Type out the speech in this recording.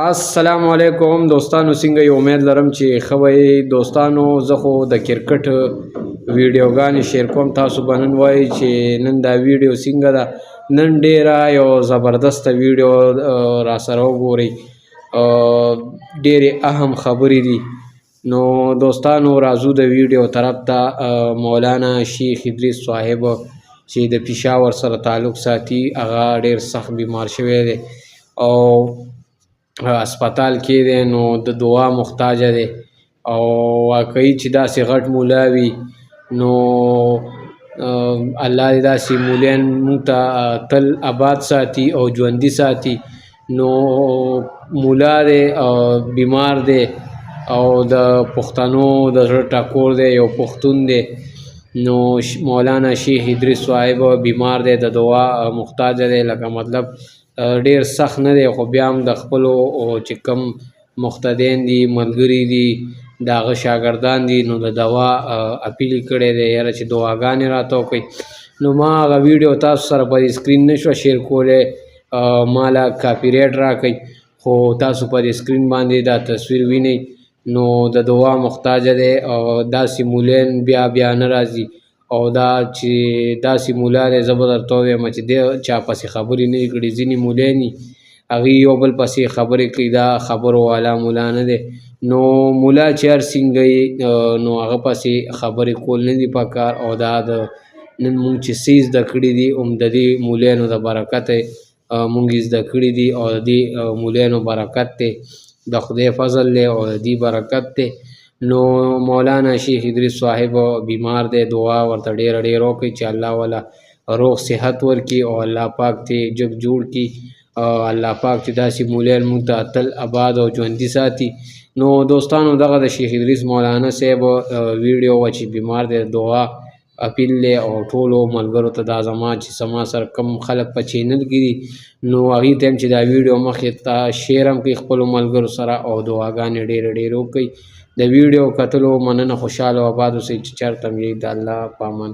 السلام علیکم دوستانو، څنګه یې؟ امید لرم چې ښه به یئ. دوستانو، زه خو د کرکټ ویډیوګانې شیر کوم. تاسو به نن وایئ چې نن دا ویډیو څنګه ده. نن ډیره یو زبردسته ویډیو را سره وګورئ، ډېرې اهم خبرې دي. نو دوستانو، راځو د ویډیو طرف ته. مولانا شیخ ادریس صاحب چې د پېښور سره تعلق ساتي، هغه ډېر سخت بیمار شوی دی او هسپتال کې دی، نو د دعا محتاج دی. او واقعي چې داسې غټ مولا وي، نو الله دې داسې مولیان موږ ته تل آباد ساتي او ژوندي ساتي. نو مولا دی او بیمار دی او د پښتنو د زړه ټکور دی، یو پښتون دی. نو مولانا شیخ ادریس صاحب بیمار دی، د دعا محتاج دی. لکه مطلب ډیر سخت نه دی، خو بیا هم د خپلو چې کوم مقتدین دي، ملګري دي، د هغه شاګردان دي، نو د دوا اپیل کړی دی، یاره چې دعاګانې راته وکړئ. نو ما هغه ویډیو تاسو سره په دې سکرین نه شوه شیر کولی، ما له کاپي ریټ راکړئ، خو تاسو په دې سکرین باندې دا تصویر وینئ. نو د دعا محتاج دی او داسې مولین بیا بیا نه راځي. او دا چې داسې مولا دی، زه به درته ووایم چې دی چا پسې خبرې نه دي کړي. ځینې مولین دي، هغوی یو بل پسې خبرې کوي، دا خبرو والا مولا نه دی. نو مولا چې هر څنګه وي، نو هغه پسې خبرې کول نه دي پکار. او دا د نن مونږ چې څه زده کړي دي، هم د دې مولانو د برکته مونږ یې زده کړي دي. او د دې مولانو برکت دی، د خدای فضل دی او د دې برکت دی. نو مولانا شیخ ادریس صاحب بیمار دی، دعا ورته ډېره ډېره وکړئ چې الله وله روغ صحت ورکړي او الله پاک دې جګ جوړ کړي او الله پاک چې داسې مولان مونږ ته تل آباد او ژوندي ساتي. نو دوستانو، دغه د شیخ ادریس مولانا صاحب ویډیو وه چې بیمار دی، دعا اپیل دی. او ټولو ملګرو ته دا زما چې زما سره کم خلک په چینل کې دي، نو هغوی ته هم چې دا ویډیو مخې ته شیر هم کړئ خپلو ملګرو سره او دعاګانې ډېرې ډېرې وکړئ. د ویډیو کتلو مننه. خوشحاله او آباد اوسئ چې چېرته هم یئ. د الله په امان.